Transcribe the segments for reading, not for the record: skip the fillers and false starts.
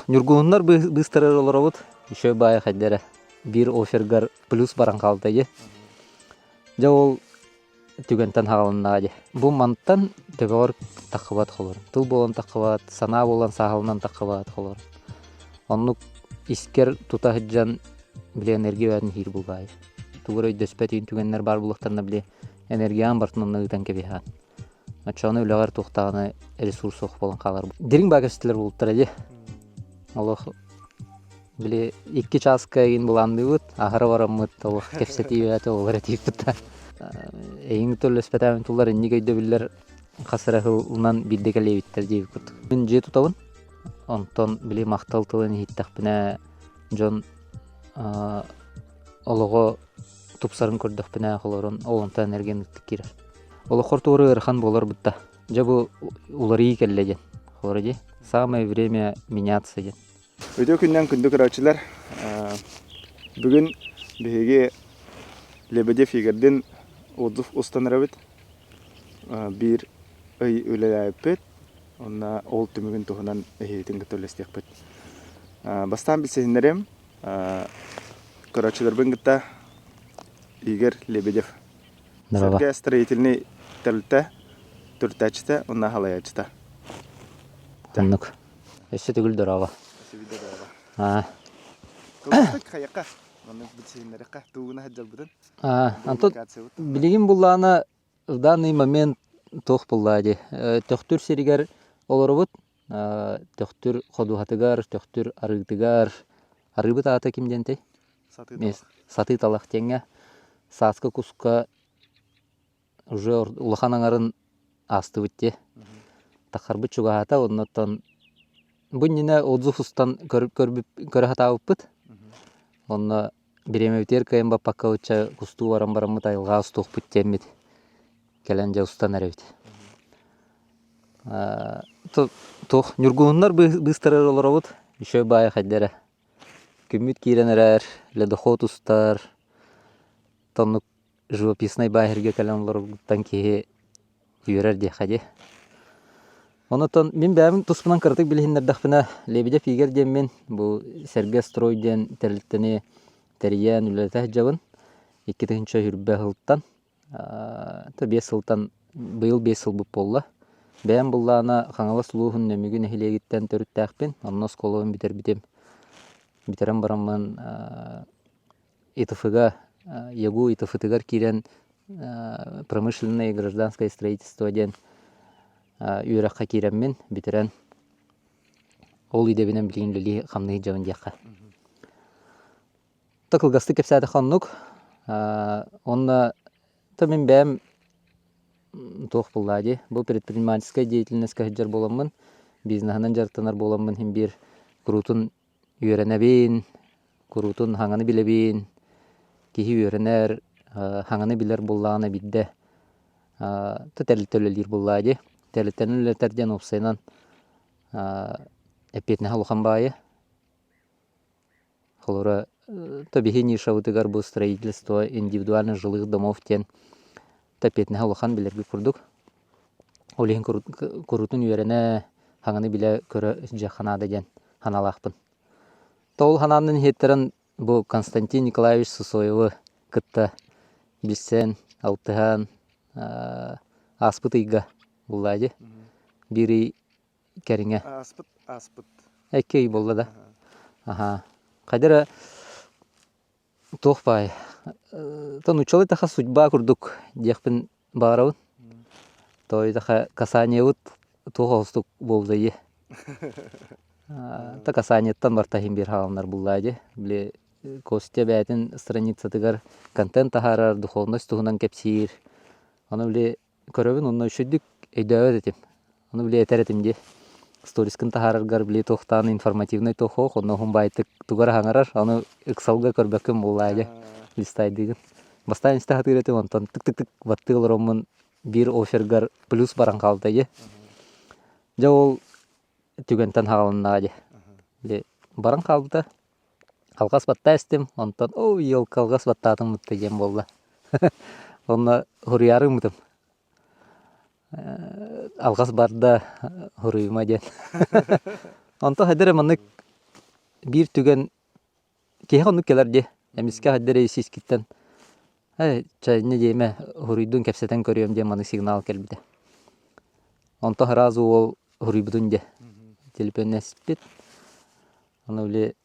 Ньургуһуннар быыстарыгар олоробут. Еще баайа хайда эрэ биир офергар плюс баран хаалта дии. Дьэ ол түгэнтэн хаалыннаҕа дии. Бу мантан төбөҕөр таххыбат холор. Тыл буолан таххыбат, санаа буолан сааһыланан таххыбат холор. Оннук искэр тута сылдьан били энергия бээтин иһиир булбаайы. Тугу эрэ өйдөспөт иһин түгэннэр баар буолуохтарына били энергияҕын барытын онно ыытан кэбиһэҕин. Оччоҕуна үлэҕэр туохтааҕына ресурс суох буолан хаалар. Дириҥ баа кэпсэтилэр буолуттара дии. Олох били икки чааска игин былаанныыбыт, аһара бараммыт, олох кэпсэтии бэйэтэ олор этииппит да. Эйиҥ төлөспөтөөбүн туллар инник өйдөбүллэр хас эрэ сылынан биирдэ кэлиэбиттэр диэбит курдук. Мин дьиэ тутабын, онтон били махтал тылын иһиттэхпинэ дьон олоҕо тупсарын көрдөхпүнэ холорун ол онтон энергия ынырыктык киирэр. Олоххор туора ыарахан буолар бытта. Дьэ бу уларыйыы кэллэ диэн. Холоро дии. Самое время меняться диэн. Үтүө күннэн күндү көрөөччүлэр. Бүгүн биһиги Лебедев Игорьдин отзыв устан эрэбит. Биир ый үлэлээбиппит. Онно ол түмүгүн туһунан эһигитин кытта үллэстиэхпит. Бастаан билсиһиннэрим Көрөөччүлэрбин кытта Игорь Лебедев. Сэргэ строительный тэрилтэ төрүттээччитэ уонна халайааччыта. Оннук. Өссө төгүл дорообо. Өссө биир дорообо. Кылгастык хайакка, маннык билсиһиннэриэххэ туугуна сылдьарбытын. Антон билигин буллаана в данный момент туох буллаа дии. Төхтүр сиригэр олоробут. Төхтүр ходуһатыгар, Төхтүр арыытыгар. Арыыбыт аата ким диэнтэй? Сатыы талах диэҥҥэ сааскы куска уже улахан аҥарын аастыбыт дии. Таххарбыт чугаһаата, оннуттан бу иннинэ отзыв устан көрө сатаабыппыт. Онно бириэмэбитигэр кыайан баппакка ычча кустуу баран бараммыт айылҕаҕа устуохпут диэммит кэлэн дьэ устан эрэбит. Туох ньургуһуннар быыстарыгар олоробут, еще баайа хайда эрэ. Күммүт киирэн эрэр, ледоход устар, тоннук живописнай бааһырга кэлэн олороргуттан киһи үөрэр диэххэ дии. Онотон мин бэйэм туспунан кыратык билиһиннэрдэхпинэ, Лебедев Игорь диэммин, бу Сэргэ строй диэн тэрилтэни тэрийэн үлэлэтэ сылдьабын. 2020 сылтан 5 сылтан быйыл 5 сылбыт буолла. Бэйэм былаана Хаҥалас улууһун Нөмүгү нэһилиэгиттэн төрүттээхпин. Онно оскуолабын бүтэрбитим. Бүтэрэн бараммын ИТФ-га ЯГУ ИТФ-тыгар киирэн промышленное и гражданское строительство диэн үөрэххэ киирэммин бүтэрэн ол идэбинэн билигин үлэлии хамныы сылдьабын диэххэ. То кылгастык кэпсээтэххэ оннук. Уонна то мин бэйэм туох буоллаа дии, бу предпринимательскай деятельноска сылдьар буоламмын, бизнеһынан дьарыктанар буоламмын иһин биир куруутун үөрэнэбин, куруутун хаҥаны билэбин, киһи үөрэнэр, хаҥаны билэр буоллаҕына биирдэ то тэрилтэ үлэлиир буоллаа дии. Тэрилтэни үлэлэтэр диэн уопсайынан эппиэтинэһэ улахан баайы. Холобура, то биһи нишабытыгар бу строительство индивидуальных жилых домов диэн эппиэтинэһэ улахан билэргит курдук. Ол иһин куруутун үөрэнэ, хаҥаны билэ-көрө сылдьыахха наада диэн санаалаахпын. То ол санаанан иһиттэрэн бу Константин Николаевич Сусоевы кытта билсэн, алтыһан ааспыт ыйга буллаа дии. Биир ый кэриҥэ. Ааспыт, ааспыт. Икки ый буолла да. Аха. Хайда эрэ туох баай. То нууччалыы таха судьба курдук диэхпин баҕарабын. Той таха касаниебыт туох оҕустук буолда дии. Та касаниеттан барта иһин биир хааланнар буллаа дии. Били Костя бэйэтин страницатыгар контент таһаарар, духовность туһунан кэпсиир. Ону били көрөбүн уонна үчүгдүк өйдөөбөт этим. Ону били этэр этим дии. Сторискын таһаараргар били туохтаан информативнай туох суох, онно уһун баайтык тугу эрэ хаҥарар, ону ыксалга көрбөккүн буоллаа дии. Листайдыыгын. Бастаан истэ сатыыр этим, онтон тык-тык-тык баттыы олороммун биир офергар плюс баран хаалта дии. Дьэ ол түгэнтэн хаалыннаҕа дии. Били баран хаалбыта. Алҕас баттаа истим, онтон оо елка алҕас баттаатым бытта диэн буолла. Онно суруйаары гыммытым. Алҕас барда суруйума диэн. Онтон хайда эрэ маннык биир түгэн киһи оннук кэлэр дии. Эмискэ хайда эрэ сискиттэн «Эй, чэ инньэ диэмэ, уһуруйдун кэпсэтэн көрүөм» диэн маннык сигнал кэлбитэ. Онтон сразу уол уһуруйбутун дьэ телепиэннэспит. Ону били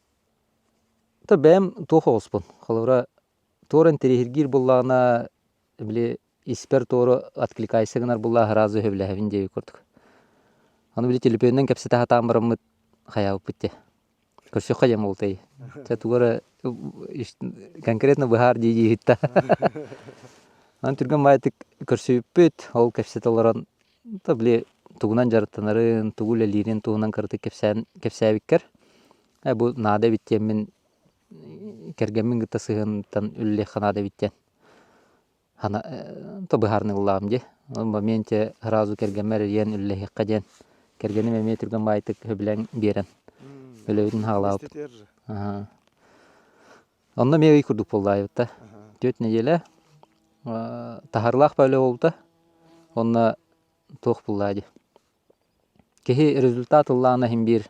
то бэйэм туох оҕуспун. Холобура, туора интэриэһиргиир буоллаҕына, били испэр туора откликайся гынар буоллаҕына сразу сөбүлэһэбин диэбит курдук. Аны били телепиэнинэн кэпсэтэ сатаан бараммыт хайаабыппыт дии. Көрсүөххэ диэн буолтай. Чэ тугу эрэ конкретно быһаар дии дииһиттэ. Аны түргэн баайытык көрсүбүппүт, ол кэпсэтэ олорон то били тугунан дьарыктанарын, тугу үлэлиирин туһунан кыратык кэпсээн кэпсээбиккэр э бу наада эбит диэммин кэргэммин кытта сыһыантан үлэлиэххэ наада эбит диэн хана то быһаарыныы ыллаҕым дии. Ол моменте сразу кэргэммэр эрийэн үлэлэһиэххэ диэн кэргэним эмиэ түргэн баайытык сөбүлэҥ биэрэн үлэбитин хаалаабыт. Онно эмиэ ый курдук буоллаайбыт 4 нэдиэлэ таһарылаах бөлө буолбута. Онно туох буллаа дии. Киһи результат ыллаҕына иһин биир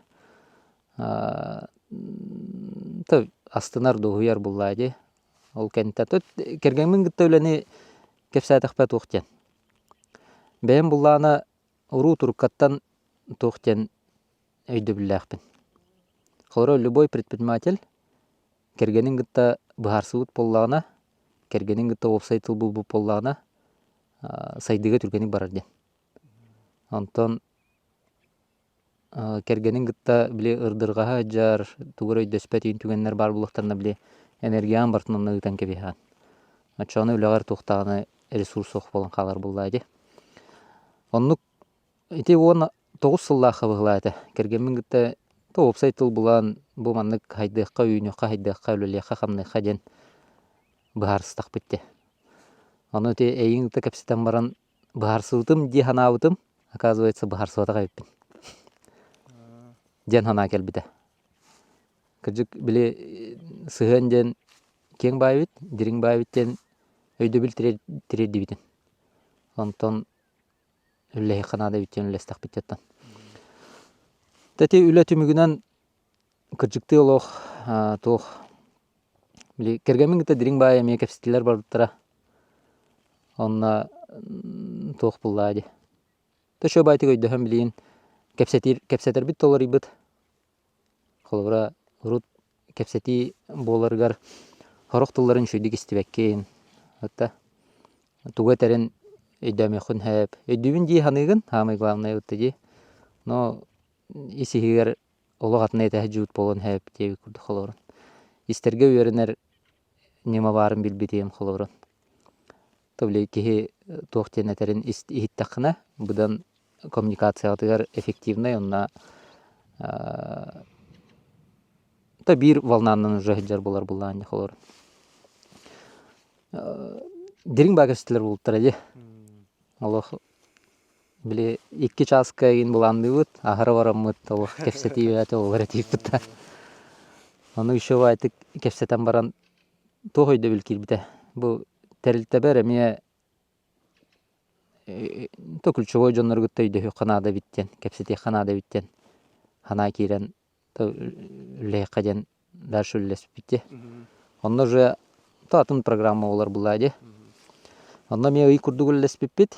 астынар, дуоһуйар буллаа дии. Ол кэнниттэн тут кэргэммин кытта үлэни кэпсээтэхпэ туох диэн. Бэйэм буллаҕына уруу туруккаттан туох диэн өйдөбүллээхпин. Холобура, любой предприниматель кэргэнин кытта быһаарсыбыт буоллаҕына, кэргэнин кытта уопсай тыл булбут буоллаҕына, сайдыыга түргэнник барар диэн. Онтон кэргэнин кытта били ырдырҕаһа сылдьар, тугу эрэ өйдөспөт иһин түгэннэр баар буоллахтарына били энергияҕын барытын онно ыытан кэбиһэҕин. Оччоҕуна үлэҕэр туох даҕаны ресурс суох буолан хаалар буоллаҕа дии. Оннук ити 19 сыллаахха быһыылаах этэ. Кэргэммин кытта уопсай тыл булан бу маннык хайдыахха, үүнүөххэ, хайдыахха, үлэлиэххэ-хамныахха диэн быһаарыстахпыт дии. Ону ити эйигин кытта кэпсэтэн баран быһаарсыбытым дии санаабытым, оказывается, быһаарсыбатах эбиппин диэн санаа кэлбитэ. Кырдьык, били сыһыан диэн киэҥ баайбыт, дириҥ баайбыт диэн өйдөбүл тириэрдибитин. Онтон үллэһиэххэ наада эбит диэн үллэстэхпит диэттэн. Ити үлэ түмүгүнэн кырдьыктыы олох туох били кэргэммин кытта дириҥ баайы эмиэ кэпсэтиилэр барбыттара. Онно туох буллаа дии. Төшө баайтык өйдөһөн билигин кэпсэтиир кэпсэтэрбит толоруйбут. Холобура, урут кэпсэтии буоларыгар сорох тылларын үчүгэйдик истибэккин, ытта тугу этэрин өйдөөмүөххүн сөп. Өйдүүбүн дии саныыгын, саамай главное ытта дии. Но ис иһигэр олох атын этэ сылдьыбыт буолуон сөп диэбит курдук холобурун. Истэргэ үөрэнэр ньыма баарын билбитим холобурун. То били киһи туох диэн этэрин иһиттэххинэ, быдан коммуникациятыгар эффективнай уонна то биир волнанан уже сылдьар буолар буллаан холобур. Дириҥ баа кэпсэтилэр буолуттара дии. Олох били 2 чааска игин былаанныыбыт, аһара бараммыт олох кэпсэтии бэйэтэ олор этииппит да. Ону еще баайтык кэпсэтэн баран туох өйдөбүл киирбитэ. Бу тэрилтэбэр эмиэ то ключевой дьоннору кытта өйдөһүөххэ наада эбит диэн, кэпсэтиэххэ наада эбит диэн санаа киирэн то үлэлиэххэ диэн дальше үлэлэспиппит дии. Онно уже то атын программа буолар буоллаа дии. Онно эмиэ ый курдук үлэлэспиппит.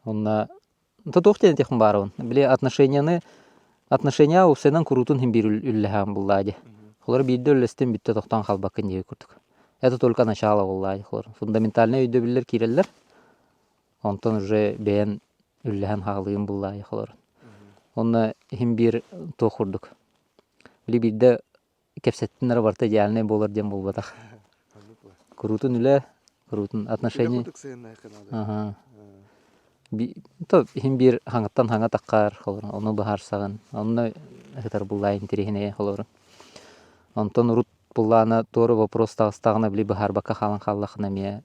Онно то туох диэн этиэхпин баарабын. Били отношенияны отношения уопсайынан куруутун иһин биир үллэһэҕин буллаа дии. Холор биирдэ үллэстин бүттэ тохтоон хаалбаккын диэбит курдук. Это только начало буоллаа дии холор. Фундаментальнай өйдөбүллэр киирэллэр. Онтон уже бэйэн үллэһэн хаалыым буллаа дии холор. Онно иһин биир туох курдук. Били биирдэ кэпсэттин эрэ барыта идеальнай буолар диэн буолбатах. Куруутун үлэ, куруутун отношения. Аха. То иһин биир хаҥаттан хаҥа таххар холор, ону быһаарсаҕын. Онно ыһытар буллаа интэриэһинэйэ холорун. Онтон урут буллаана туора вопрос таҕыстаҕына били быһаарбакка хаалан хааллахына эмиэ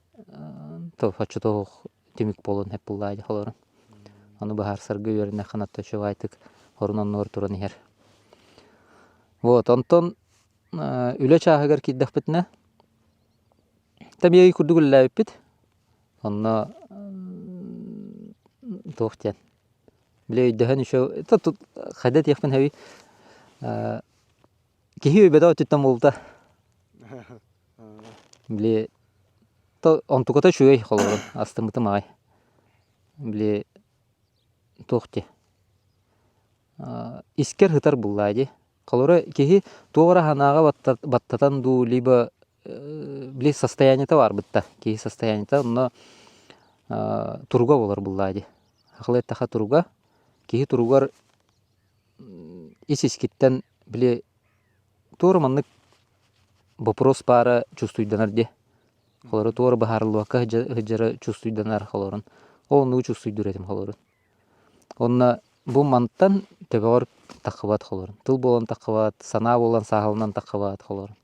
то оччотоох түмүк буолуон сөп буллаа дии холорун. Ону быһаарсарга үөрэннэххинэ оччотугайтык орун оннугар туран иһэр. Вот, онтон үлэ чааһыгар киирдэхпитинэ, тэбиэй курдук үлэлээбиппит. Онно туох диэн, били өйдөһөн еще хайда этиэхпин сөбүй? Киһи өйбөтөх өттүттэн буолта. Били онтуката үчүгэй холобур астыммытым аҕай. Били туох дии искэр сытар буллаа дии. Холобура киһи туох эрэ санааҕа баттатан дуу, либо били состояниета баарбытта. Киһи состояниета онно туруга буолар буллаа дии. Сахалыы эттэххэ туруга. Киһи туругар ис-искиттэн били туора маннык вопрос баара чувствуйданар дии. Холоро туора быһаарыллыбакка сылдьара чувствуйданар холорун. Ол оннугу чувствуйдуур этим холорун. Онно бу мантан төбөҕөр таххыбат холорун. Тыл буолан таххыбат, санаа буолан сааһыланан таххыбат холорун.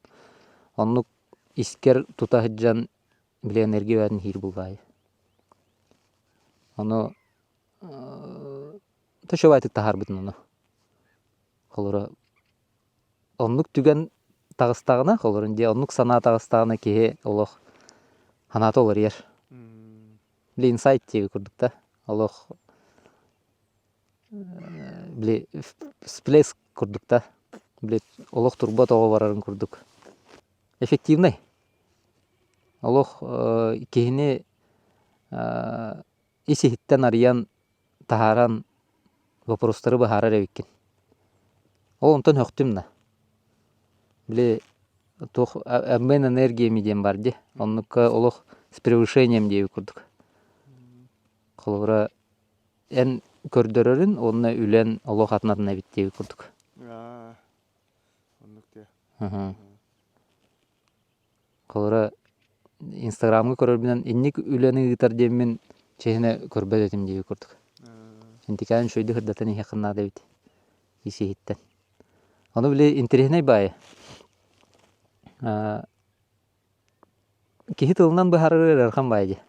Оннук искэр тута сылдьан били энергия бээтин иһиир буллаайы. Ону Төчөбайтык таһаарбытын ону. Холоро оннук түгэн таҕыстаҕына, холорун дии оннук санаа таҕыстаҕына киһи олох санаата уларыйар. Били инсайт диэби курдук да олох били всплеск курдук да били олох турбат оҕо барарын курдук. Эффективный. Олох киһини ис-иһиттэн арыйан таһааран вопростары быһаарар эбиккин. Ол онтон һөхтүм да. Били туох обмен энергиями диэн бар дии. Оннукка олох с превышением диэбит курдук. Холобура эн көрдөрөрүн уонна үлэн олох атын атын эбит диэбит курдук. Оннук диэ. Холобура, Инстаграмҥа көрөрбүнэн инник үлэни ыытар диэммин чиэһинэ көрбөт этим диэбит курдук. Интикээн үчүгэйдик сырдатан иһиэххин наада эбит ис-иһиттэн. Ону били интэриэһинэй баайы. Киһи тылынан быһаарар ыарахан баайы дии.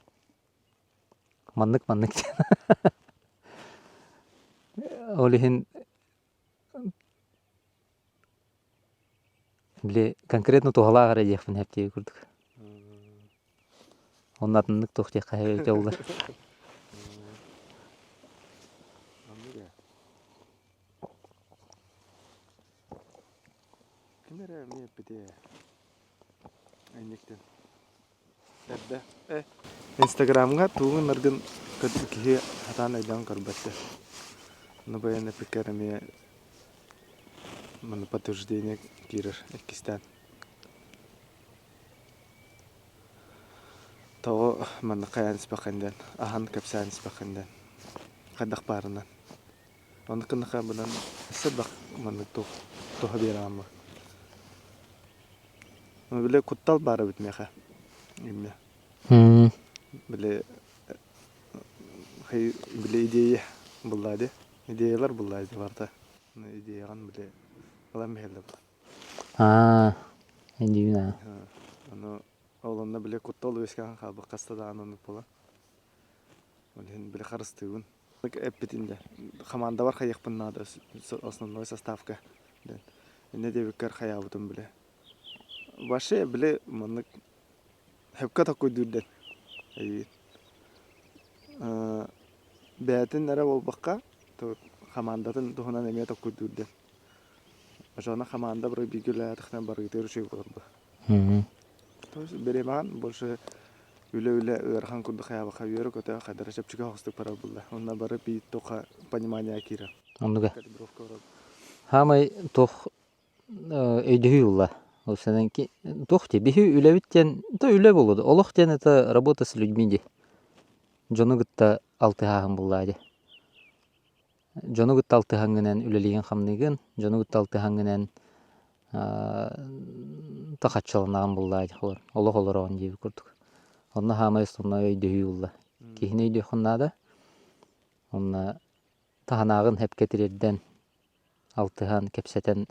Маннык-маннык диэн. Ол иһин Били конкретно туһалаах эрэ диэхпин сөп диэбит курдук. Онно атыннык туох диэххэ эбитэ буоллар. Ким эрэ эмиэ эппитэ инниктэн эрдэ э Инстаграмҥа тугу гынаргын киһи сатаан өйдөөн көрбөт да. Ону бэйэн эппиккэр эмиэ Манна подтверждение киирэр иккистээн. Тоҕо манна хайаан испэххин диэн, аһан кэпсээн испэххин диэн, хайдах баарынан. Оннук гыннахха быдан өссө элбэх маннык туох туһа биэрэҕин бу. Били куттал баар эбит миэхэ инньэ. Били били идея буллаа дии. Идеялар буллаа дии барыта. Идеяҕын били ылан биһэллэр Аа, өйдүүбүн аа. Ону ол онно били куттал үөскээн хаалбыт хаста даҕаны оннук буолан. Ол иһин били харыстыыбын. Эппитин да хамаандабар хайыахпын наада основной составка диэн. Иннэ диэбиккэр хайаабытым били. Вообще били маннык сөпкө толкуйдуур диэн эйигин. Бэйэтин эрэ буолбакка, хамаандатын туһунан эмиэ толкуйдуур диэн. Ошону хамаанда бары бииргэ үлэлээтэхтэринэ барыгытыгар үчүгэй буолар бу. То есть бириэмэҕин больше үлэ-үлэ ыарахан курдук хайаабакка үөрэ-көтө хайдара чэпчэки соҕустук барар буолла. Онно бары биир туохха понимание киирэр. Оннуга. Калибровка барар. Хаамай туох өйдөһүү ылла. Ол сэнэн туох дии биһи үлэбит диэн то үлэ буолуо олох диэн это работа с людьми дии. Дьону кытта алтыһааһын буллаа дии. Дьону кытта алтыһаҥҥынан үлэлиигин-хамныыгын, дьону кытта алтыһаҥҥынан тахаччыланаҕын буллаа дии олох олороҕун диэбит курдук. Онно хаамай основной өйдөһүү ылла. Киһини өйдүөххүн наада. Онно таһынааҕын сөпкө тириэрдэн алтыһан, кэпсэтэн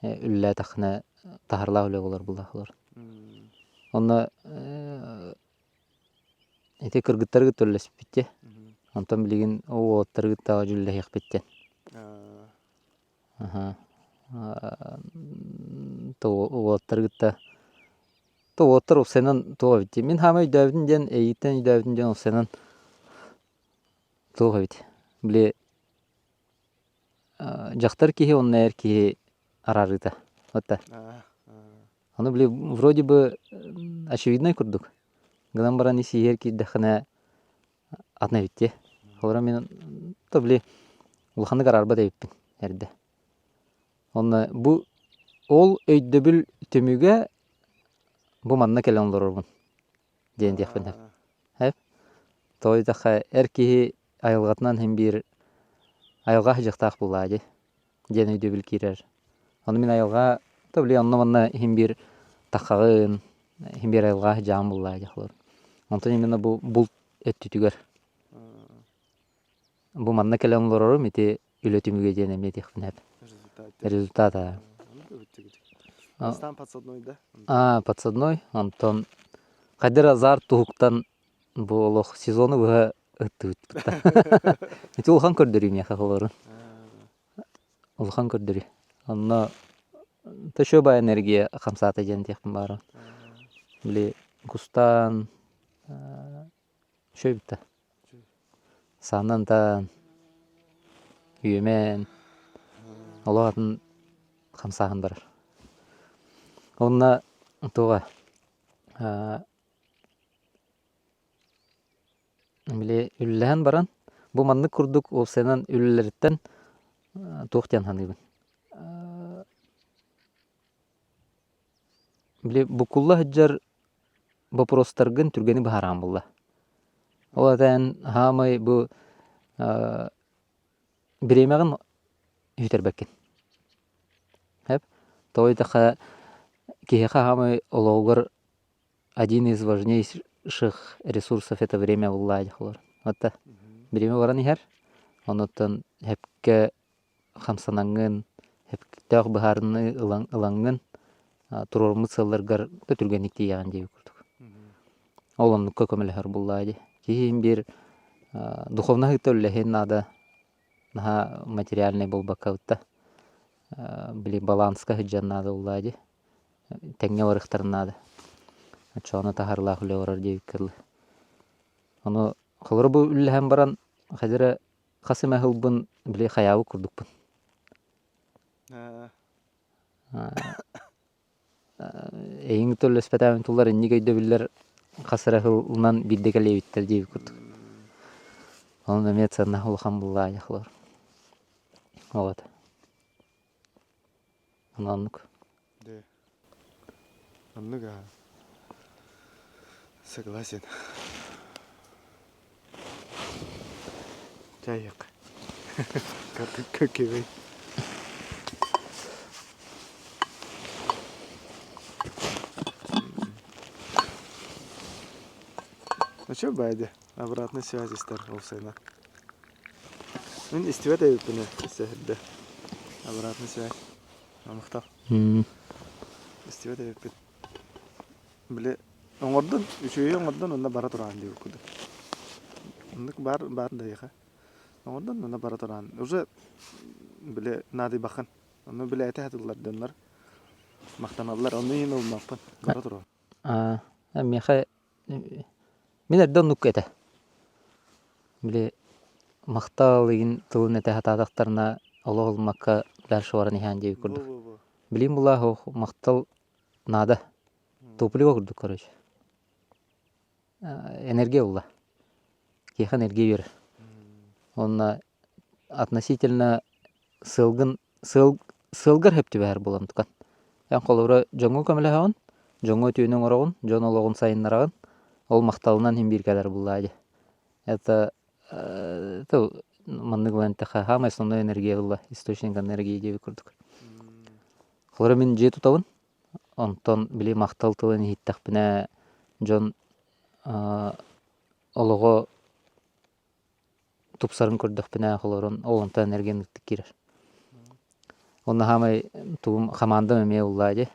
үлэлээтэххинэ таһарлаах үлэ буолар буллаахлар. Онно ити кыргыттары кытта үлэлэспиппит дии. Онтон билигин уолаттары кытта дьүүллэһиэхпит диэн. Уолаттары кытта уолаттар уопсайынан туох эбит дии. Мин хаама өйдөөбүтүм диэн, эйигиттэн өйдөөбүтүм диэн уопсайынан туох эбит. Били дьахтар киһи уонна эр киһи араарыыта. Вот Ону били вроде бы очевидный курдук. Гынан баран ис иһэр киирдэххинэ атын эбит дии. Холобура мин то били улаханнык араарбат эбиппин эрдэ. Онно бу ол өйдөбүл түмүгэ бу манна кэлэн олорорбун диэн диэхпин сөп. Сөп. Тоҕо диэтэххэ эр киһи айылҕатынан син биир айылҕа сыдьахтаах буоллаҕа дии диэн өйдөбүл киирэр. Ону мин айылҕа то били онно-манна иһин биир таххаҕын, иһин биир айылҕа сыдьаан буоллаҕа дии холобур. Онтон именно бу булт өттүтүгэр бу манна кэлэн олорорум ити үлэ түмүгэ диэн эмиэ этиэхпин сөп. Результата. Бастаан подсадной да? Аа, подсадной. Онтон хайдах азарт туһуктан бу олох сезону быһа ыттыбыт. Ити улахан көрдөрүү миэхэ холорун. Улахан көрдөрүү. Онно еще баа энергия хамсаата диэн диэхпин баара. Били кустаан Үчүгэй да. Саанан үөмэн, олох атын хамсааһын барар. Уонна туоҕа били үллэһэн баран, бу маннык курдук уопсайынан үлэлэриттэн туох диэн саныыбын. Били буккулла сылдьар боппуруостаргын түргэни быһаараҕын буолла. Ол этээн хаамай бу бириэмэҕин сүтэрбэккин. Сөп? Тоҕо диэтэххэ киһиэхэ хаамай олоҕугар один из важнейших ресурсов это время буолла дьахалар. Вот бириэмэ баран иһэр. Онуттан сөпкө хамсанаҥҥын, сөптөөх быһаарыныы ылаҥҥын туруоруммут сыалларгар да түргэнник тиийэҕин диэбит курдук. Ол оннукка көмөлөһөр буоллаҕа дии. Киһи иһин биир духовно ыытта үллэһиэн наада, наһаа материальнай буолбакка бытта. Били баланска сылдьан наада буоллаҕа дии. Тэҥҥэ барыахтарын наада. Оччоҕуна таһаарыылаах үлэ барар диэбиккэ дылы. Ону холобура бу үллэһэн баран хайдах эрэ Хас эмэ сылбын били хайаабыт курдукпун. Эйиҥ төлөспөтөөбүн туллар инник өйдөбүллэр хас эрэ сылынан биирдэ кэлиэбиттэр диэбит курдук. Онон эмиэ ценна улахан буллаа дьахлар. Вот. Оннук. Дэ. Оннук аа. Согласен. Чайык. Көкөй. Ну что, Байди, обратной связь истэр ол сына. Мин истибэт эбиппин сэһэрдэ. Обратной связь. Махтал. Истибэт эбиппит. Били оҥордун, үчүгэйи оҥордун уонна бара тураан диэбит курдук. Оннук баар баар да эйиэхэ. Оҥордун уонна бара тураан. Уже били наадыйбаххын. Ону били этэ сатыыллар дьоннор. Махтаналлар. Ону иһин ылыммаппын. Бара туруом. Аа, миэхэ мин эрдэ оннук этэ. Били махтал игин тылын этэ сатаатахтарына олох ылыммакка дальше баран иһээн диэбит курдук. Билигин булаа махтал наада. Топливо курдук короче. Энергия булла. Киһиэхэ энергия биэрэр. Уонна относительно сыалгын сыал сыалгар сөп түбэһэр буолан тукан. Эн холобура дьоҥҥо көмөлөһөҕүн, дьоҥҥо үтүөнү оҥороҕун, дьон олоҕун сайыннараҕын, ол махталынан иһин биир кэлэр буоллаа дии. Это это маннык ылан эттэххэ саамай основной энергия ылла, источник энергии диэбит курдук. Холобура мин дьиэ тутабын, онтон били махтал тылын иһиттэхпинэ дьон олоҕо тупсарын көрдөхпүнэ холорон ол онтон энергиям ытык киирэр. Онно хаамай тугум хамаандам эмиэ ыллаа дии.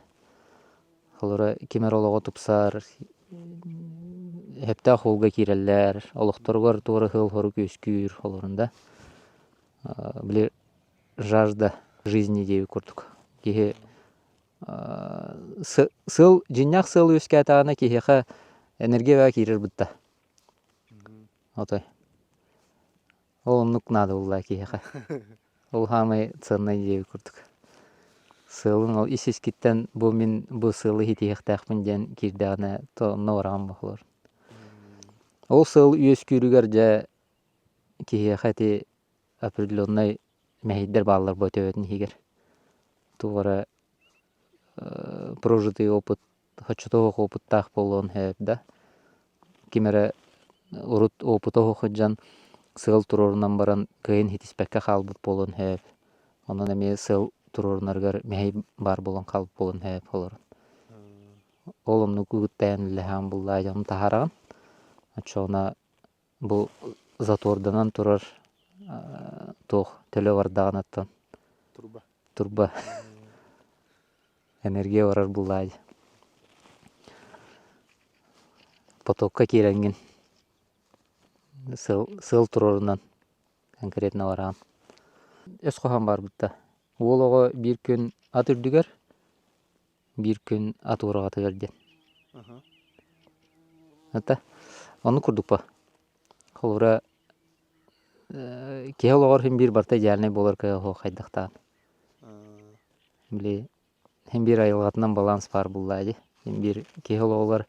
Холоро ким эрэ олоҕо тупсар, сөптөөх уолга киирэллэр, олохторугар туора сыал-сорук үөскүүр холорун да. Били жажда жизни диэбит курдук. Киһи сыал дьиҥнээх сыал үөскээтэҕинэ киһиэхэ энергия киирэр бытта. Отой. Ол оннук наада буолла киһиэхэ. Ол хаамай ценнай диэбит курдук. Сыалын ол ис-искиттэн бу мин бу сыалы ситиһиэхтээхпин диэн киирдэҕинэ то онно бараҕын буолар. Ол сыал үөскүүрүгэр дьэ киһиэхэ ити определеннай мэһэйдэр бааллар бу төбөтүн иһигэр. Туох эрэ прожитый опыт оччотооҕу опыттаах буолуон сөп да. Ким эрэ урут опыта оһох сылдьан сыал туруорунан баран кыайан ситиспэккэ хаалбыт буолуон сөп. Онон эмиэ сыал туруорунарыгар мэһэй баар буолан хаалбыт буолуон сөп олорон. Ол оннук ыгыттайан үлэлэһэҕин буллаа дьону таһаараҕын. Оччоҕуна бу заторданан турар туох төлө бардаҕыттан Турба. турба энергия барар буллаа дии. Потокка киирэҥҥин сыал, сыал туруорунан конкретно бараҕын. Өс хоһоон баарбыт да. Уол оҕо биир күн ат үрдүгэр, биир күн ат уораҕатыгар диэн. Это оннук курдук па. Холобура киһи олоҕор син биир барыта идеальнай буолар кыаҕа суох хайдахтаан. Били син биир айылҕатынан баланс баар буоллаа дии. Син биир киһи олоҕугар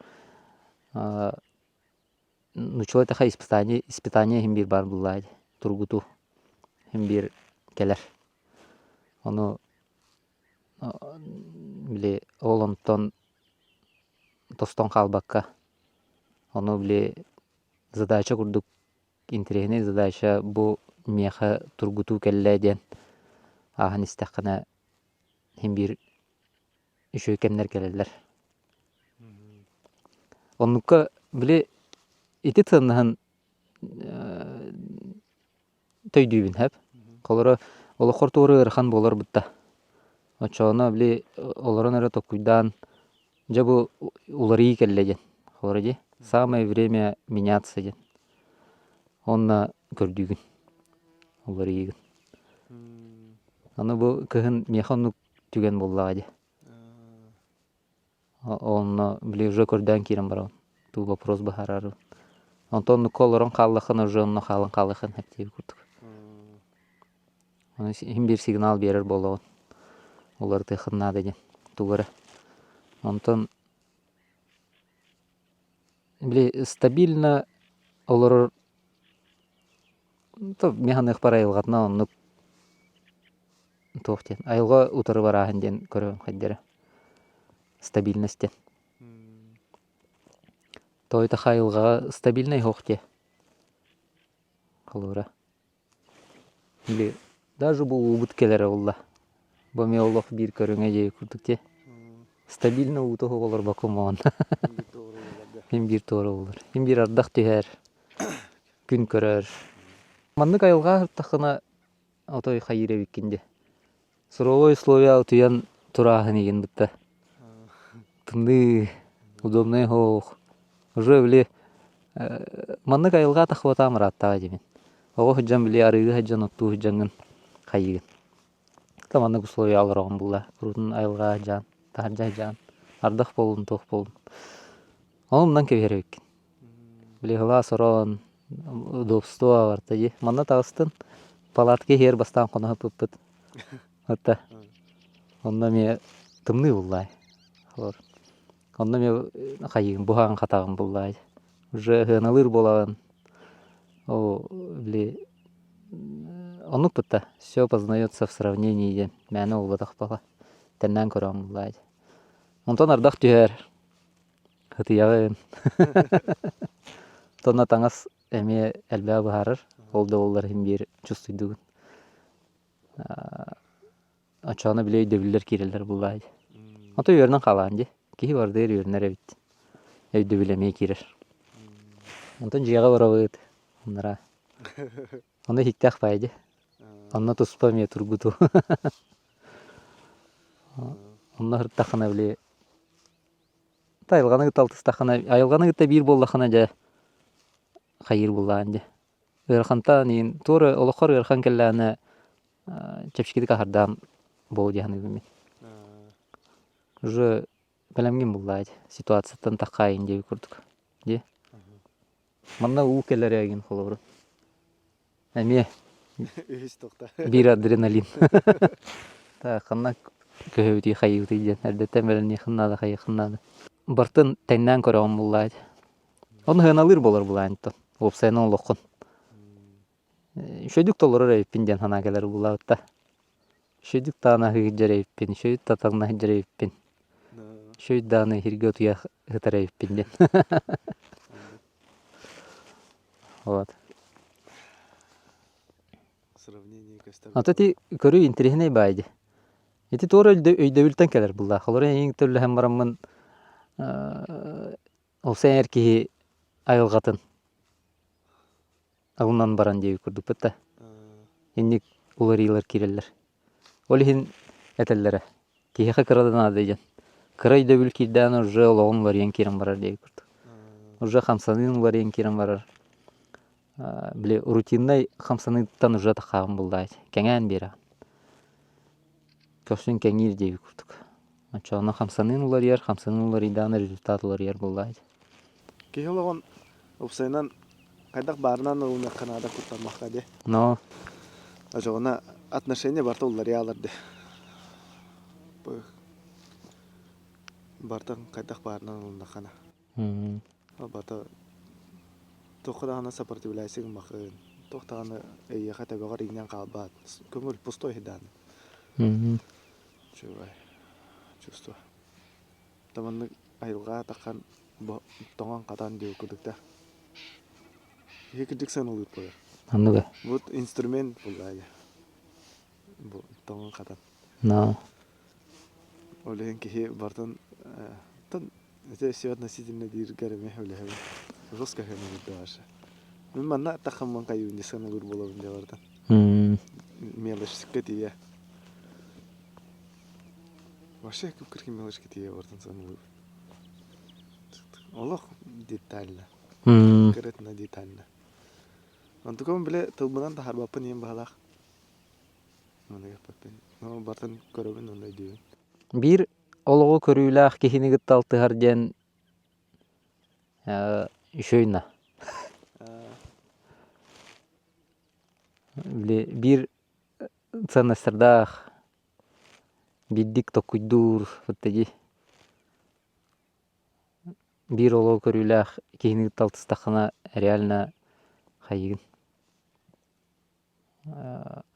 нуччалыы эттэххэ испытание, испытание иһин биир баар буоллаа дии. Тургутуу син биир кэлэр. Ону били ол онтон тостон хаалбакка, ону били задача курдук интэриэһинэй задача бу миэхэ тургутуу кэллэ диэн ааһан истэххинэ син биир үчүгэй кэмнэр кэлэллэр. Оннукка били ити сыаннаһын төйдүүбүн сөп. Холоро олоххор туора ыарахан буолар бытта. Оччоҕуна били олорон эрэ толкуйдаан дьэ бу уларыйыы кэллэ диэн. Холоро дии самое время меняться диэн. Онно көрдүүгүн уларыйыыгын. Аны бу кыһын миэхэ оннук түгэн буоллаҕа дии. Онно били уже көрдөөн киирэн барабын. Туу вопрос быһаарарбын. Онтон оннукка олорон хааллаххына уже онно хаалан хаалыаххын сөп диэбит курдук. Ону иһин биир сигнал биэрэр буоллаҕын. Уларытыаххын наада диэн тугу эрэ. Онтон били стабильно олорор мин саныахпар айылҕатынан оннук туох диэн айылҕа утары барааһын диэн көрөбүн хайдары стабильность диэн. Тоойутаха айылҕаҕа стабильнай оһох диэ холобура. Или даже бу уубут кэлэрэ буолла. Бу эмиэ олох биир көрүҥэ дии курдук дии. Стабильно уута оһох олорбоккун моҕон. Мин биир туора буолар. Мин биир ардах түһэр, күн көрөр. Маннык айылҕа аһыртаххына отой хайыыр эбиккин дии. Суровой условия утуйан турааһын игин бытта. Тымныы, удобнай оһох. Уже били маннык айылҕа тахыбатаам ырааттаҕа дии мин. Оҕо сылдьан били арыыга сылдьан оттуу сылдьаҥҥын хайыыгын. Та маннык условия олороҕун булла. Куруутун айылҕа сылдьаан, таһырдьа сылдьаан. Ардах буоллун, туох буоллун. Ону умнан кэбиһэр эбиккин. Били сылаас ороон, удобство барыта дии. Манна таҕыстын, палатка иһигэр бастаан хоно сыппыппыт. Отта онно эмиэ тымныы буллаай. Олор. Онно эмиэ хайыын буһаҕын хатаҕын буллаай. Уже сыаналыыр буолаҕын. О, били оннук бытта. Все познается в сравнении диэн мээнэ буолбатах баҕа. Тэннээн көрөҕүн буллаай. Онтон ардах түһэр. Ытыйаҕын. Тонна таҥас эмиэ элбэҕи быһаарар. Ол да буоллар иһин биир чувствуйдугун. Оччоҕуна били өйдөбүллэр киирэллэр буллаай. Ото үөрэнэн хаалаан дии. Киһи бардыыр үөрэнэр эбит. Өйдөбүл эмиэ киирэр. Онтон дьиэҕэ барабыт. Оннора. Онно иһиктээх баайы дии. Онно туспа эмиэ тургутуу. Онно сырыттаххына били айылҕаны кытта алтыстаххына, айылҕаны кытта биир буоллаххына дьэ хайыыр буоллаҕын дии. Ыарахантан иин туора олоххор ыарахан кэллэҕинэ чэпчэкитик аһардаан буолуо дии саныыбын мин. Уже бэлэмҥин буллаа дии, ситуацияттан таххаайын диэбит курдук. Дии. Манна уу кэлэр ээгин холобура. Эмиэ Үһүс тохта. биир адреналин. Так, ханна? көһөбүтүй хайыыбытый диэн эрдэттэн бэлэмниэххин наада хайыаххын наада. Бартын тэҥнээн көрөҕүн буллаат. Ону сыаналыыр буолар булаантан. Уопсайынан олоххун. Үчүгэйдик толорор эбиппин диэн санаа кэлэр буллаабытта. Үчүгэйдик даҕаны аһыы эбиппин, үчүгэйдик да таҥна сылдьар эбиппин. Үчүгэй даҕаны иһиргэ утуйа сытар эбиппин диэн. Вот. Сравнение көстөр. Ата ити көрүү интэриэһинэй баай дии. Ити туора өйдөбүлтэн кэлэр буллаах. Олору эйиҥ төллөһөн бараммын ол сен эр киһи айылҕатын ылынан баран диэбит курдукпут да. Инник уларыйыылар киирэллэр. Ол иһин этэллэрэ, киһиэхэ кыра да наада диэн. Кыра өйдөбүл киирдэҕинэ уже олоҕун уларыйан киирэн барар диэбит курдук. Уже хамсаныын уларыйан киирэн барар. Били рутиннай хамсаныыттан уже таххаҕын буллаайт. Кэҥээн биэрэҕин. Көхсүн кэҥиир диэбит курдук. Оччоҕуна хамсаныын уларыйар, хамсаныын уларыйдаҕына результат уларыйар буоллаайт. Киһи олоҕун уопсайынан хайдах баарынан ылыныахха наада куттаммакка дии. Но Очоҕуна отношение барыта уларыйалар дии. Барытын хайдах баарынан ылыннаххына. Барыта туохха даҕаны сопротивляйся гыммаккын, туох даҕаны эйиэхэ төбөҕөр иҥнэн хаалбат, көҥүл пустой даҕаны. Үчүгэй чувство. Таманнык айылҕа таххан тоҥон-хатан диэбит курдук да. Киһи кырдьык сыаналыыр буолар. Оннуга. Вот инструмент буолла бу тоҥон-хатан. Но. Ол иһин киһи барытын тон это все относительно дииргэр эмиэ үлэһэбин. Жестко сыаналыыр вообще. Мин манна таххаммын хайыыбын дии сыаналыыр буолабын дии барытын. Мелочька тиийэ. Вообще кып-кыркы мелочка тиийэ барытын сыаналыыбын. Олох детально. Конкретно детально. Онтукам бile тылбынан таһаарбаппын иһин баһалаах. Маны кэппэппин. Но барытын көрөбүн уонна өйдүүбүн. Биир олоҕу көрүүлээх киһини кытта алтыһар диэн үчүгэй на. Били биир ценностардаах биирдик токкуйдуур дии биир олоҕу көрүүлээх киһини кытта алтыстаххына реально хайыыгын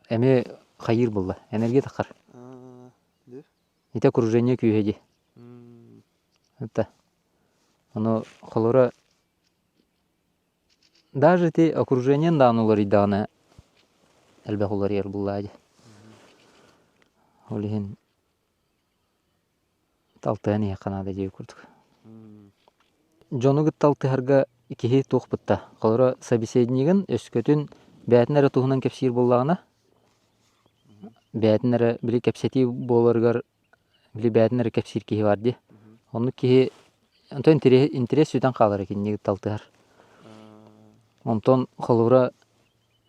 эмиэ хайыыр буолла энергия таххар ити окружение күүһэ дии это ону холобура Даже ити окружениен даҕаны уларыйдаҕына элбэх уларыйар буоллаҕа дии. Ол иһин алтыһан иһиэххэ наада диэбит курдук. Дьону кытта алтыһарга киһи туох бытта. Холобура собеседнигын өскөтүн бэйэтин эрэ туһунан кэпсиир буоллаҕына, бэйэтин эрэ били кэпсэтии буоларыгар били бэйэтин эрэ кэпсиир киһи баар дии. Оннук киһи онтон интэриэс сүтэн хаалар кинини кытта алтыһар. Онтон холобура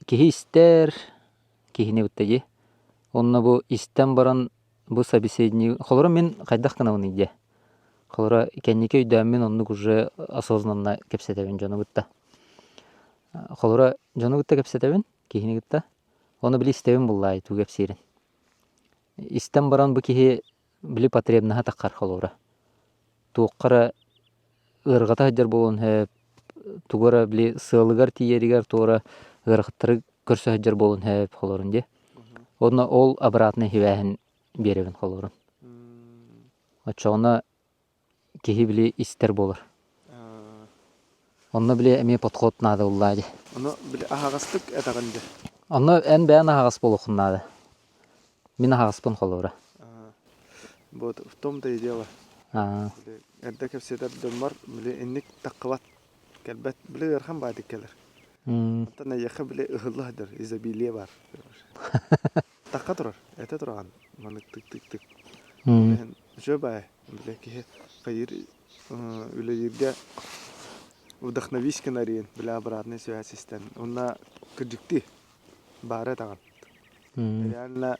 киһи истэр, киһини кытта дии. Онно бу истэн баран бу собеседник холобура мин хайдах гынабыный диэ. Холобура кэнники өйдөөммүн оннук уже осознанно кэпсэтэбин дьону кытта. Холобура дьону кытта кэпсэтэбин, киһини кытта. Ону били истэбин буллаай тугу кэпсиирин. Истэн баран бу киһи били потребноһа таххар холобура. Туохха эрэ ыарырҕата сылдьар буолуон сөп, тугу эрэ били сыалыгар тиийэригэр туора ыарахаттары көрсө сылдьар буолуон сөп холорун дии. Уонна ол обратный сибээһин биэрэбин холобурун. Оччоҕуна киһи били истэр буолар. Онно били эмиэ подход наада буоллаа дии. Ону били аһаҕастык этэҕин дии. Онно эн бэйэн аһаҕас буолуоххун наада. Мин аһаҕаспын холобура. Вот в том-то и дело. Били эрдэ кэпсэтэр дьоммор били инник таххыбат кэлбэт били ыарахан баайдык кэлэр. Онтон эйиэхэ били ыһылла сылдьар изобилие баар. Тахха турар, этэ тураҕын маннык тык-тык-тык. Үчүгэй баай, били киһи хайыыр үлэлииргэ вдохновись гынарыйын, били обратная связь истэн. Уонна кырдьыктыы баара этэҕин. Реально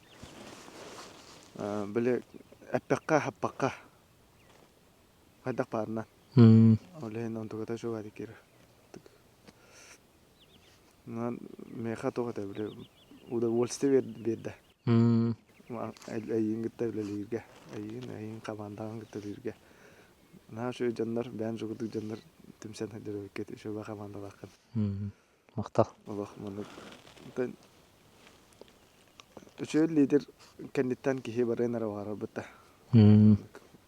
били эппэххэ хаппахха хайдах баарынан. Ол иһин онтуката үчүгэй киирэр. Миэхэ туох этэ били удовольствие биэрдэ. Эйиин кытта үлэлииргэ, эйиин, эйиин хамаандаҕын кытта үлэлииргэ. Наһаа үчүгэй дьоннор, бэйэм дьоҕурдук дьоннор түмсэн сылдьар эбиккит, үчүгэй хамаандалааххын. Махтал. Олох маннык үчүгэй лидер кэнниттэн киһи барыан эрэ баҕарарбыт да.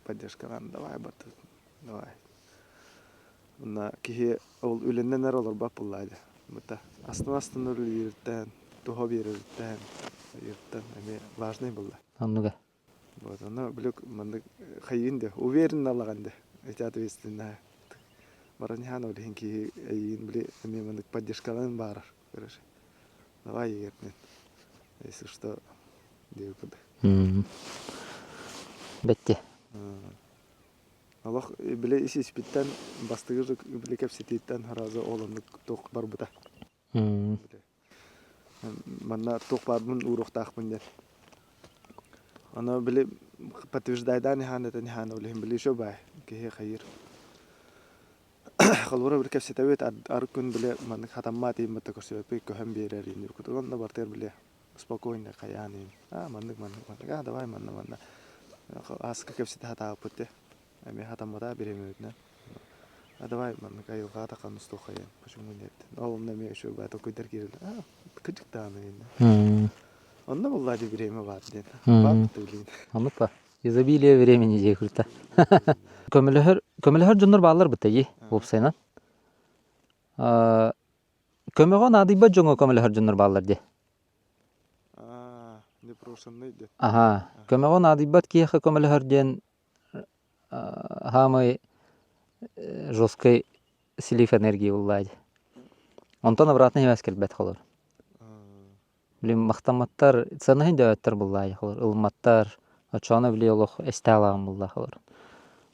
Поддержкалаан давай бардыбыт, давай. Уонна киһи ол үлэннэн эрэ олорбот буоллаа дии. Быта астына-астына үлэлиириттэн, туһа биэрэриттэн, ыйыттан эмиэ важный буолла. Оннуга. Вот ону били маннык хайыын да уверенно ылаҕын да эти ответственная баран иһэн ол иһин киһи эйиин били эмиэ маннык поддержкаларын баарар короче давай егернин если что диэбит курдук. Бэтти. Олох били ис-испиттэн бастыгы били кэпсэтииттэн сразу ол оннук туох барбыта. Манна туох баарбын ууруохтаахпын диэн. Ону били подтверждайдаан иһаан этэн иһаан ол иһин били еще баай киһи хайыыр. Холобура били кэпсэтэбит ар күн били маннык хатаммаат иһин бытта көрсүбэппит көһөн биэрэр иһин онно бартыгар били спокойно хайаан иһин аа маннык маннык маннык аа давай манна манна ааска кэпсэтэ сатаабыппыт дии эмиэ хатаммата бириэмэбитинэн а давай маннык айылҕаҕа таххан устуоххайын почему нет ол онно эмиэ үчүгэй баа толкуйдар киирэллэр аа кырдьык даҕаны иннэ онно буоллаа дии бириэмэ баар диэн баар билигин Оннук ба изобилие времени дии курта көмөлөһөр көмөлөһөр дьоннор бааллар бытта дии уопсайынан Көмөҕө наадыйбат дьоҥҥо көмөлөһөр дьоннор бааллар дии. Аа, непрошенный диэн. Аһаа, көмөҕө наадыйбат киһиэхэ көмөлөһөр диэн хаамай жесткай слив энергии буллаа дии. Онтон обратно сибээс кэлбэт холор. Били махтамматтар, сыанаһын дөбөттөр буллаа дии холор, ылымматтар, оччоҕуна били олох эстэ алаҕын буллаа холор.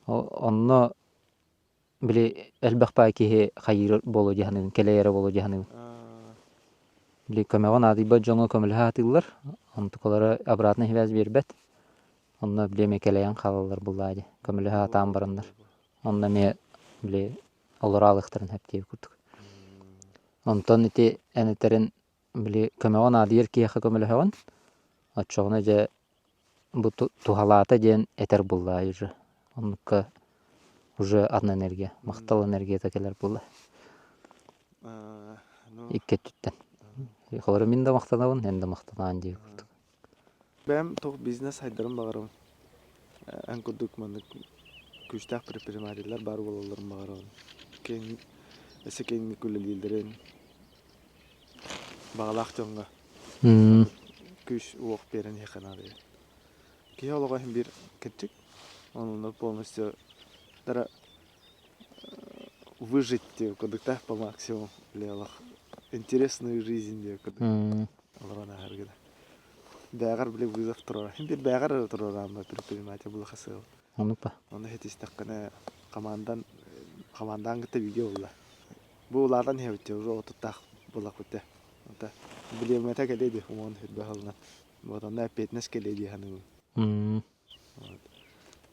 Онно Били элбэх баай киһи хайыыр буолуо дии саныыбын, кэлэйэрэ буолуо дии саныыбын. Били көмөҕө наадыйбат дьоҥҥо көмөлөһө сатыыллар, онтукалара обратно сибээс биэрбэт. Онно били эмиэ кэлэйэн хаалаллар буллаа дии, көмөлөһө сатаан бараннар. Онно эмиэ били олоро аалыахтарын сөп диэбит курдук. Онтон ити эн этэрин били көмөҕө наадыйар киһиэхэ көмөлөһөҕүн, оччоҕуна дьэ бу туһалаата диэн этэр буоллаа уже. Оннукка уже атын энергия, махтал энергията кэлэр буолла. Икки өттүттэн. Холоро мин да махтанабын, эн да махтанаан диир курдук. Бэйэм туох бизнес сайдарын баҕарабын. Эн курдук маннык күүстээх предпринимателлэр баар буолалларын баҕарабын. Киэҥ, өссө киэҥник үлэлииллэрин, баҕалаах дьоҥҥо күүс-уох биэрэн иһиэххэ наада диэн. Киһи олоҕо иһин биир кырдьык, онно полностью дара выжить диэн курдук да по максимуму олох интересную жизнь диэн курдук олорон ааһаргына. Бээҕэр били вызов турара. Иһин биир бээҕэр эрэ туруораамма предприниматель булаха сыал. Оннук ба. Ону ситистэххинэ командан командаан кытта видео булла. Бу улаатан иһэбит дии, уже отуттаах буоллахпыт дии. Онто билиэмэтэ кэлиэ дии, уон үрбэ сылынан. Вот онно эппиэтинэс кэлиэ дии саныыбын. Вот.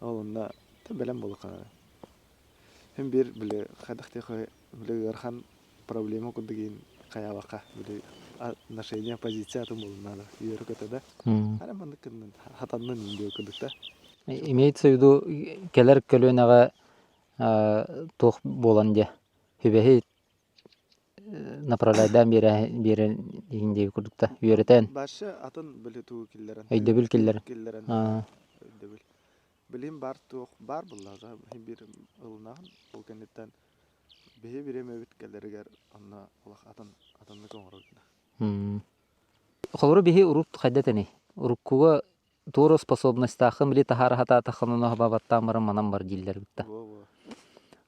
Ол онно бэлэм буолуохха Син биир били хайдах диэххэ били ыарахан проблема курдук иин хайаабакка били отношение позиция атын буолун наада үөрэ-көтө да ара маннык гыннын хатаннын диye курдук да Имеется в виду кэлэр көлүөнэҕэ туох буолан диэ Сүбэһи направляйдаан биэрэн иһин диэки курдук да үөрэтэн Башы атын били тугу киллэрэн өйдөбүл киллэрэн киллэрэн өйдөбүл билим бар туох бар буллаҕа биир ылынаҕын ол кэнниттэн биһи бириэмэбит кэлэригэр онно олох атын атыннык оҥороргуна Холобура биһи урут хайда этэний уруккуга туора способностааххын били таһаара сатаатаххына ону баттаан баран манан бар дииллэр эбит да.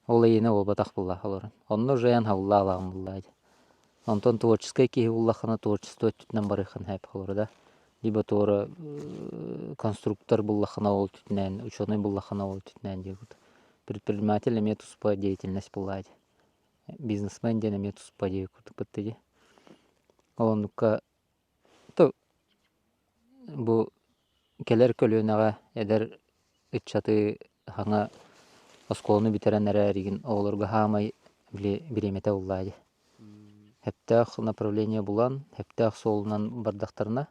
Ол эйиэнэ буолбатах буолла олорон. Онно уже эн халлаалаҕын буллаа дии. Онтон творческай киһи буллаххына творчество өттүтүнэн барыаххын сөп холобура да. Либо туора конструктор буллаххына ол өттүтүнэн, ученый буллаххына ол өттүтүнэн диye курдук. Предприниматель эмиэ туспа деятельность буллаа дии. Бизнесмен диэн эмиэ туспа диye курдук бытта дии. Ол оннукка Бу кэлэр көлүөнэҕэ эдэр ыччаты саҥа оскуоланы бүтэрэн эрээригин оҕолорго саамай били бириэмэтэ буллаа дии. Сөптөөх направление булан, сөптөөх суолунан бардахтарына,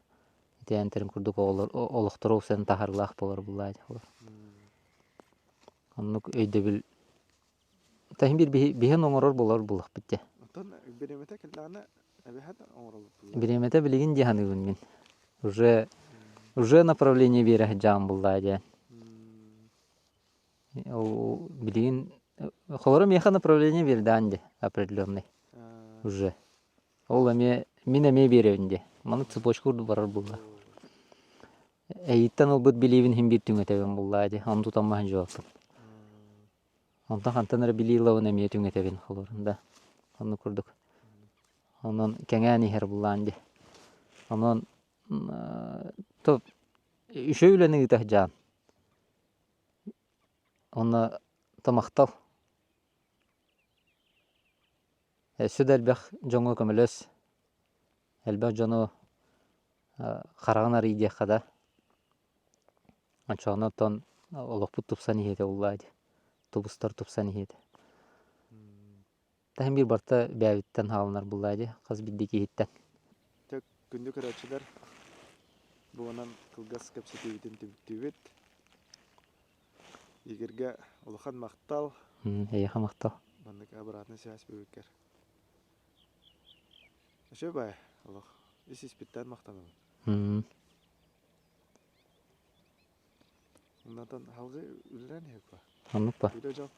Итиэнтэрин курдук оҕолор олохторо усан таһарылаах буолар буллаа олор. Оннук өйдөбүл таһын биир биһин оҥорор буолар буллахпыт дьэ. Оттон бириэмэтэ кэллэҕинэ эбэһээт оҥороллор. Бириэмэтэ билигин дии саныыбын мин. Уже уже направление биэрэ сылдьаҕын буллаа диэн. Ол билигин холоро миэхэ направление биэрдээн дии определенный уже. Ол эмиэ мин эмиэ биэрэбин дии. Маннык цепочка курдук барар буолла. Эйиттэн ылбыт билиибин иһин биир түҥэтэбин буллаа дии. Ону тутаммаһын дьуолпун. Онтон хантан эрэ билии ылабын эмиэ түҥэтэбин холорун да. Оннук курдук. Онон кэҥээн иһэр буллаан дии. Онон то үчүгэй үлэни ыыта сылдьаҕын. Онно то махтал. Өссө да элбэх дьоҥҥо көмөлөс, элбэх дьону хараҕын арый диэххэ да, оччоҕуна оттон олохпут тупсан иһиэ этэ буоллаа дии, тубустар тупсан иһиэ этэ. Таһым биир барыта бэйэбиттэн хаалынар буоллаа дии, хас биирдии киһиттэн. Дьэ, күндү көрөөччүлэр, бу онон кылгас кэпсэтиибитин түмүктүүбүт. Игорьга улахан махтал. Эйиэхэ махтал. Маннык обратная связь бүбүккэр. Өсө бай, олох ис испиттэн махтанабын. Оннотон халгы үлэлээн иһэк ба. Оннук ба. Үлэ дьол.